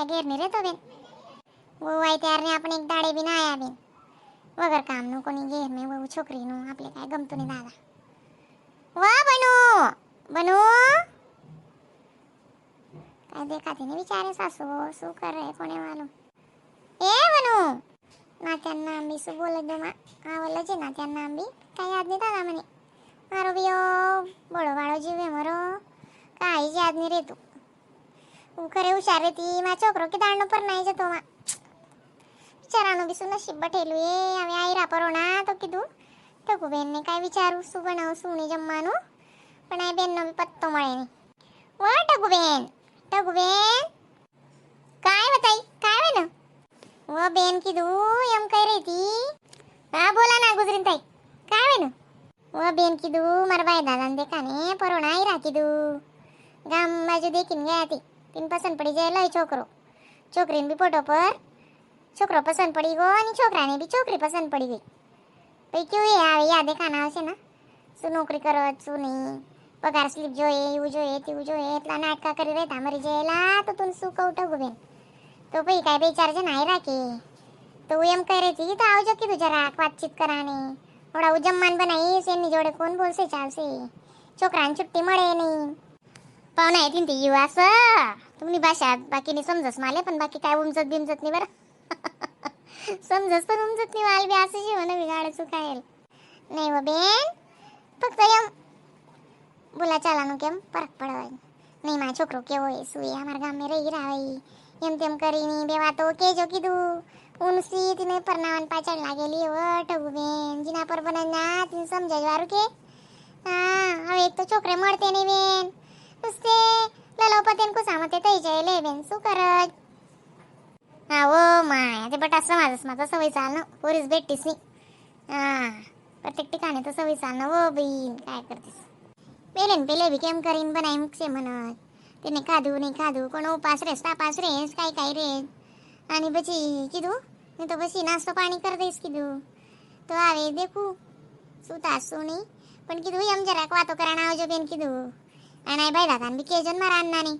काय घेर नाही रेतो बेन. वहू आहे त्यारने आपण एक दाडे बी नाही आया बेन. वगैर काम नु कोणी घेर नाही, वहू छोकरी नु आपले काय गमतो नाही दादा. वा बनू, बनू, काय देखाते नाही बिचारे. सासू सू कर रहे कोणे मालूम. ए बनू ना, त्यांना आंबी सु बोलत दो मा आवडलं जे ना त्यांना आंबी काय याद नाही दादा म्हणे. मारो बी बडो बाळो जीव आहे मरो, काही याद नाही रे तू. उ खरे हुशार रे ती. मा छोकरो की दांडो पर नाही जतो मा. बिचारानो बी सु नशीब बठेलू ये. आम्ही आईरा परो ना तो किदू टकू बेनने काय विचारू, सु बनाव सुनी जमવાનું, पण આ બેનનો બી પત્તો મળે નહીં. वा टकू बेन, टकू बेन, काय बताई काय ना व बेन કીધું એમ કઈ રહી હતી. હા, બોલા ના ગુજરીન તાઈ, काय ना व बेन કીધું મારા ભાઈ દાદાને દેખાને પરોણા આયરા. કીધું ગામ બાજુ દેખીને ગયા હતી, તીન પસંદ પડી જાય લઈ છોકરો. છોકરીને બી ફોટો પર છોકરો પસંદ પડી ગયો અને છોકરાને બી છોકરી પસંદ પડી ગઈ. પછી કેવું એ આવે યા દેખાના આવશે ના, શું નોકરી કરો, શું નહીં, પગાર સ્લીપ જોઈએ, એવું જોઈએ, તેવું જોઈએ, એટલા નાટકા કરી રહેતા મરી જાયેલા. તો તું શું કહું ટગુ બેન, તો પછી કાંઈ બે ચાર જણ આય રાખી તો હું એમ કહી રહી હતી તો આવજો કીધું જરાક વાતચીત કરાને. થોડા હું જમવાનું બનાવીશ, એમની જોડે કોણ બોલશે ચાલશે, છોકરાને છુટ્ટી મળે નહીં. पाहुणा येतील ते येऊ असं तुमनी भाषा बाकीनी समजस माले, पण बाकी काय उमजत बिमजत नाही बरं. समजस पण उमजत नाही माल बी. असं जेवण बिगाडायचं काय नाही व बेन, फक्त एम बोला चालाનું કેમ ફરક પડવાય નહીં. મારો છોકરો કેવો એ શું એ અમારા ગામમાં રહી રહ્યા એમ તેમ કરીને બે વાતો કેજો કીધું. ઉનસી તીને પરનાવન પાછળ લાગેલી વ ઠગુ બેન. જીના પર બના તીને સમજાય વારું કે હા. હવે એક તો છોકરે મળતે નહીં બેન, नुसते ललवपतेन कुसामते तई જાય લે બેન, શું કરજ? હા ઓ my, ते बटा समाजच माझा सवय चाल ना, पोरीस भेटतीस नाही. हा, प्रत्येक ठिकाणी तर सवय चाल ना वो बहीण, काय करतीस? पेले ને પેલે બી કેમ કરીને બનાવી મૂકશે म्हणत. તેને ખાધું નહીં ખાધું, કોનો ઉપાસ રેસ, તાપાસ રેસ, કાંઈ કાંઈ રેસ. અને પછી કીધું નહીં તો પછી નાસ્તો પાણી કરી દઈશ કીધું. તો આવે દેખું શું તાસ શું નહીં, પણ કીધું એમ જરાક વાતો કરાને આવજો બેન કીધું. અને ભાઈ દાદાને બી કહેજો ને, મારા અન્નાને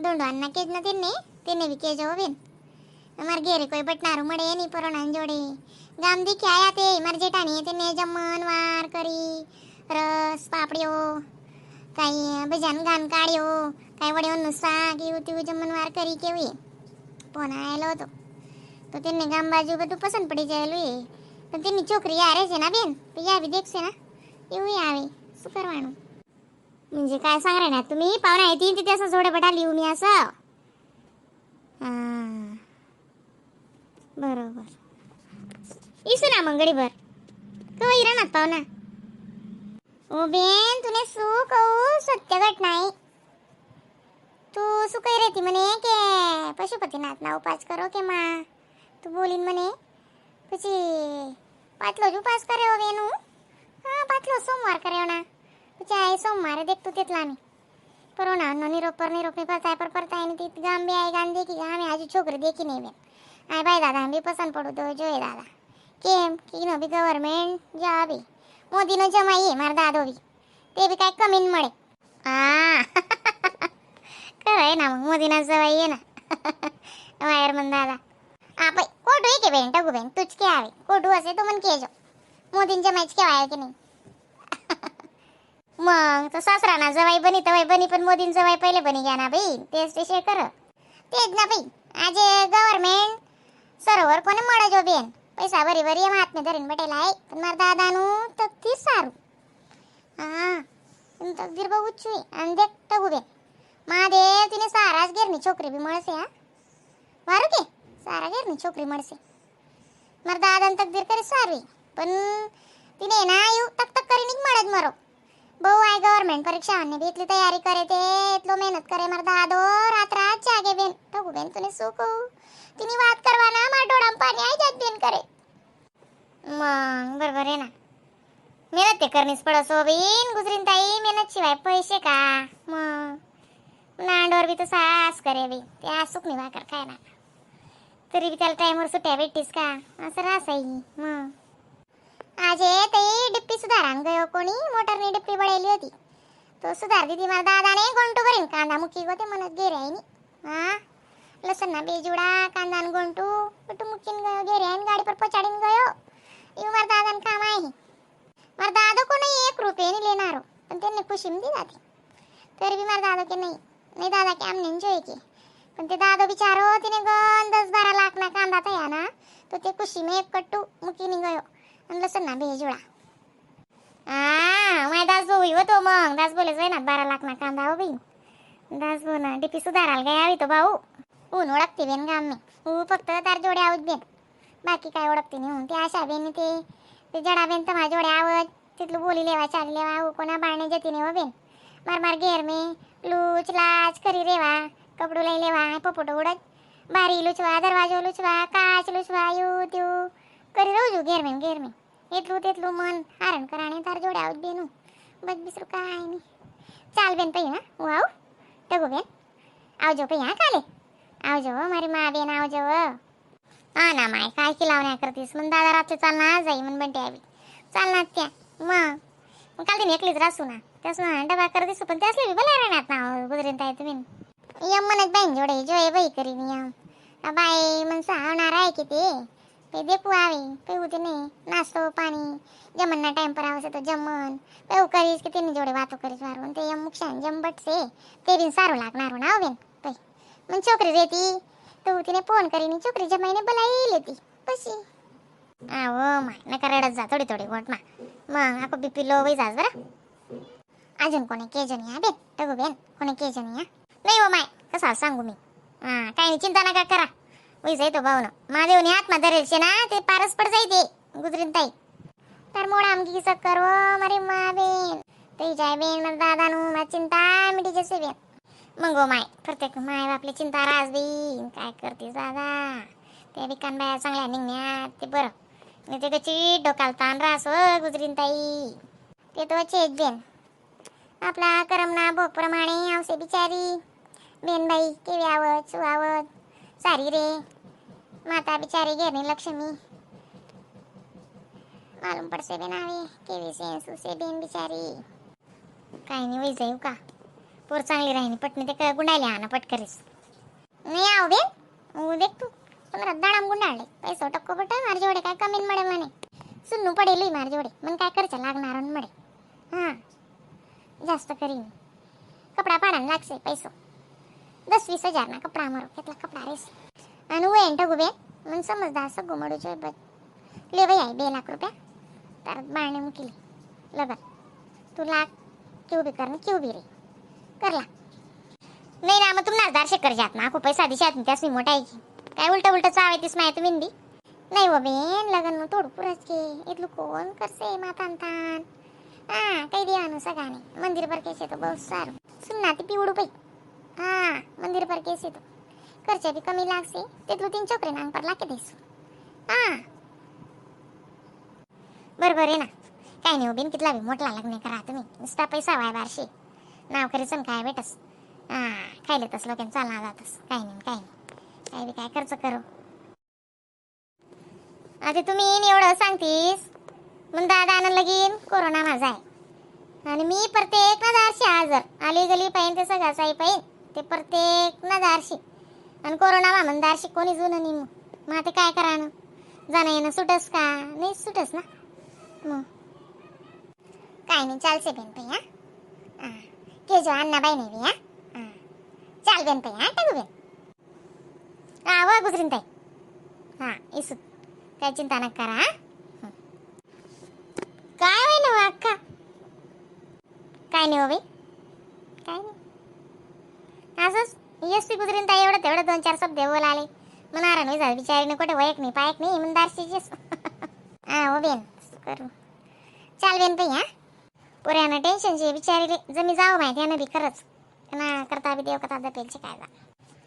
દોંડો અન્ના કેજ નથી ને તેને બી કહેજો હો બેન. અમારે ઘેરે કોઈ બટનારું મળે નહીં પરોણાની જોડે. ગામ દીખી આયા તે મારા જેઠાણી તેને જમણવાર કરી, રસ પાપડીઓ, કાંઈ ભજાન ગાન કાઢ્યો, કાંઈ વડેવાનું શાક, એવું તેવું જમણવાર કરી. કેવું ફોન આવેલો હતો તો તેને ગામ બાજુ બધું પસંદ પડી જાયેલું એ, પણ તેની છોકરી યારે છે ના બેન, તો યા બી દેખશે ના એવું આવે, શું કરવાનું? म्हणजे काय सांग ना तुम्ही, पाहुणा येतील तिथे असं जोडे बटा लिहू मी असं. हां, बरोबर. इसू ना मग गडीभर कवा इराणात पाहुणा. ओ बेन, तुने શું કહું, સત્ય ઘટના आहे. તું શું કહી રહી હતી મને કે પશુપતિનાથના ઉપાસ કરો કે માં તું બોલીને મને પછી પાટલો જ ઉપાસ કર્યો હવે એનું. હા, પાટલો સોમવાર કર્યો ના પછી આ સોમવારે દેખતું તેટલા मी પરોણા નિરોપ પર નિરોપ ને પરતાય પર પરતાય ને તી ગામ બે આય ગામ દેખી ગામે આજુ છોકરી દેખી નહીં બેન. આ ભાઈ દાદા બી પસંદ પડું તો જોઈએ દાદા કેમ કીનો બી ગવર્મેન્ટ જોબ, મોદીનો જમાઈ એ મારા દાદો બી, તે બી કાંઈ કમી ન મળે. હા, ખરા ના, મગ મોદીના જવાઈ એ ના વાયરમન દાદા. હા ભાઈ, ખોટું એ કે બેન? ટગુ બેન, તું જ કે આવે, ખોટું હશે તો મને કહેજો. મોદીને જમાઈ જ કહેવાય કે નહીં? મગ તો સાસરાના જવાઈ બની તવાઈ બની, પણ મોદીને જવાઈ પહેલે બની ગયા ના ભાઈ, તે જ તે કર તે જ ના ભાઈ. આજે ગવર્મેન્ટ સરોવર કોને મળે જો બેન? પૈસા ભરી ભરી એમ હાથને ધરીને બેઠેલા હે, પણ મારા દાદાનું તકદીર સારું. હા, એનું તકદીર બહુ ઊંચું છે. અને દેખ ટગુ બેન, મહાદેવ તેને સારા જ ઘેરની છોકરી બી મળશે. હા, મારું કે સારા ઘેરની છોકરી મળશે. મારા દાદાને તકદીર કરી સારી, પણ તેને એના એવું તક તક કરીને જ મળે જ મારો. બહુ આ ગવર્મેન્ટ પરીક્ષાની બી એટલી તૈયારી કરે તે, એટલો મહેનત કરે મારા દાદો, રાત રાત જાગે બેન. ટગુ બેન, તને શું કહું, તેની વાત કરવાના મારા ડોળામાં પાણી આવી જાય બેન કરે. મગ બરોબર आहे ना, मेहनत ते करणीच पडसो बेन. गुजरीन ताई, मेहनत शिवाय पैसे का? मग नांडवर बी तो सास करे बी, ते आज सुकणी भाकर खाय ना तरी बी त्याला टाइमवर सुट्ट्या भेटतीस का, असं रासाई. मग આજે તે डिप्पी सुधारान गयो, कोणी मोटरनी डिप्पी बळेली होती तो सुधार दिदी. મારા દાદાને ઘંટો ભરીને કાંદા મૂકી ગયો તે મને ઘેરે આઈને. હા, लसणना बे जुडा, कांदान गोंटू बटू मुकीन गयो. घेरे आईन गाडी पर पचाडीन गयो. इव मार दादान काम आहे. मार दादो को नाही 1 रुपये नाही लेणारो, पण त्यांनी खुशीम दी जाते. तरी बी मार दादो के नाही नाही, दादा के आमने जोय के. पण ते दादो बिचारो, तिने गण 10-12 लाख ना कांदा तया ना, तो ते खुशी में एक कट्टू मुकीनी गयो आणि लसण ना बे जुडा. हा, माय दास भाऊ होतो. मग दास बोले ना, 12 लाख ना कांदा हो बाई. दास भाऊ ना डीपी सुधारायला गया हवी तो भाऊ. ऊन ओळखते बेन गाम में. ऊ फक्त तार जोडे आवत बेन, बाकी काय ओळखते नाही. ऊन ते आशा बेन, ते ते जडा बेन तर माझ्या जोडे आवत. तिथलं बोली लेवा, चाली लेवा. ऊ कोणा बाळणे जती नाही हो बेन. मार मार घेर में लूच लाच करी रेवा, कपडू लई लेवा, पोपट उडत, बारी लुचवा, दरवाजो लुचवा, काच लुचवा, you त्यू करी रोजू घेर में घेर में. એટલું તેટલું મન હારણ કરાણે તાર જોડે આવત બેનું. બસ, બીસરું કાંઈ નહીં. ચાલ બેન, પઈ હા હું આવું. ટગુ બેન, આવજો પઈ. હા, કાલે આવજો હો, મારી મા બેન, આવજો હો. हा ना माय, काय खिलावण्या करतीस? मग दादा रात्री चालणार जाई मन बंटी आवी चालणार त्या. मग मग काल तिने एकलीच रासू ना, त्यास ना डबा कर दिसू, पण त्यासले बी भला राहणार ना. गुजरीन ताई, तुम्ही यम म्हणत बाईन जोडे जोय बाई करीन यम. बाई मन होणार आहे की ते पे देखू आवे पे उते नाही. नाश्तो पाणी जमन ना टाइम पर आवसे तो जमन पे उ करीस की तिने जोडे वातो करीस वारून ते यम मुक्षान जम बटसे. ते बिन सारू लागणार ना हो बेन. पै मग छोकरी रेती तो तिने फोन करीनी छोकरी जमाईने बोलाई लेती पशी. आहो माय, नका रडत जा. थोडी थोडी गोट मा मग आको बीपी लो वही जास बरं. अजून कोणी केजो नाही हा बेन? टगू बेन, कोणी केजो नाही हा? नाही हो माय, कसा सांगू मी? हा, काही नाही, चिंता नका करा. वही जाई तो भाऊन महादेवनी हातमा धरेल शे ना, ते पारस पड जाई ते. गुजरीन ताई, तर मोडा आमकी सक्कर हो मारी मा बेन. ते जाय बेन, माझ्या दादानू मा चिंता मिटी जसे बेन. मग हो माय, प्रत्येक माय बापली चिंता रास बेन. काय करते दादा, ते बिकान बाया चांगल्या निघण्यात ते बरं, नाही ते कशी डोकाला ताण रास हो गुजरीन ताई. ते तो चेत बेन, आपला करमना भोग प्रमाणे आवसे बिचारी बेनबाई. केवी आवत सुआवत सारी रे माता बिचारी, घेरणी लक्ष्मी मालूम पडसे बेन आवे केवी से सुसे बेन बिचारी. काय नाही, वही जाऊ का पोर चांगली राहिनी पटणी ते गुंडाळले आणा पटकरीस. नाही आव बेन, उ देख तू 15 दाडाम गुंडाळले. पैसो टक्को बट मार जोडे काय कमीन मळे म्हणे. सुन्नू पडेल मार जोडे मन, काय खर्च लागणार मळे. हा, जास्त करीन कपडा पाडायला लागसे पैसो. 10-20 हजार ना कपडा मारो घेतला कपडा रेस. आणि वेन ठगू बेन, मन समजदा सगळं मडू जोय बस. ले बाई आई 2 लाख रुपया तर बाळणे मुकीली लगन. तू लाख क्यों बी कर, क्यों बी रे करला नाही ना. मग तुम्हाला दारशे कर जात ना, खूप पैसा दिशात त्यासनी मोठा आहे की काय. उलट उलट चावे तीस माय तुम्ही बी. नाही हो बेन, लगन मग तोड पुरस के इथलं कोण करसे मातान तान. हा, काही देवानं सगाने मंदिर पर केस येतो बहुत सारू सुन्ना ती पिवडू बाई. हा, मंदिर पर केस येतो, खर्च बी कमी लागसे. तिथलं तीन छोकरे नांग पर लाके देसू. हा, बरोबर आहे ना? काय नाही हो बिन, कितला बी मोठला लग्न करा तुम्ही, नुसता पैसा वाय बारशे नाव करीसन काय भेटस. हा, खायले तस लोकांना चालना जातस. काय नाही, काय नाही, काय बी काय खर्च करू. आता तुम्ही एवढं सांगतीस मग दादा आणून लगीन कोरोना माझा आहे आणि मी प्रत्येक ना दारशी हजर आली गली पाहिन ते सगळं साई पाहिन ते प्रत्येक ना दारशी आणि कोरोना मा म्हण दारशी कोणी जुनं नाही. मग मग आता काय करानं? जाणं येणं सुटस का? नाही सुटस ना. मग काय नाही, चालसे बेन पै. हा हा, केजो अण्णा बाई नाही बी. हा हा, चाल बेन पै. हा, टाकू बेन. हा व गुजरीन ताई, हा इसू काय चिंता नका करा. हा हं. काय होय ना अक्का? काय नाही हो बाई, काय नाही, असंच एस टी. गुजरीन ताई, एवढं तेवढं दोन चार शब्द बोल आले मनारा नाही झालं बिचारीने. कुठे वयक नाही पायक नाही मन दारशी. हा हो बेन, करू चाल बेन पै. हा, पुऱ्यानं टेन्शन शे बिचारीले. जमी जावं माहिती त्यानं बी खरंच ना करता बी देव कथा दपेलचे काय जा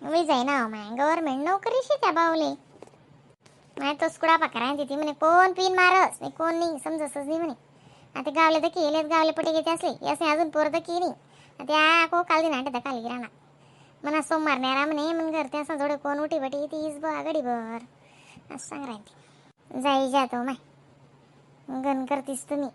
we जाई ना हो my. Government नोकरी शे त्या बाऊले. माय तोच कुडापा करायची ती म्हणे, कोण पिन मारस नाही, कोण नाही समजतच नाही म्हणे. आता गावले तर केलेत, गावले पटे घेते असले यासने अजून पोर तर की नाही. त्या को काल दिन आणते काल गिराना मना सोमवार नाही म्हणे. मग घर त्या जोडे कोण उठी बटी तीच बा गडी भर असं सांग राहते. जाई जातो माय गण करतीस तुम्ही.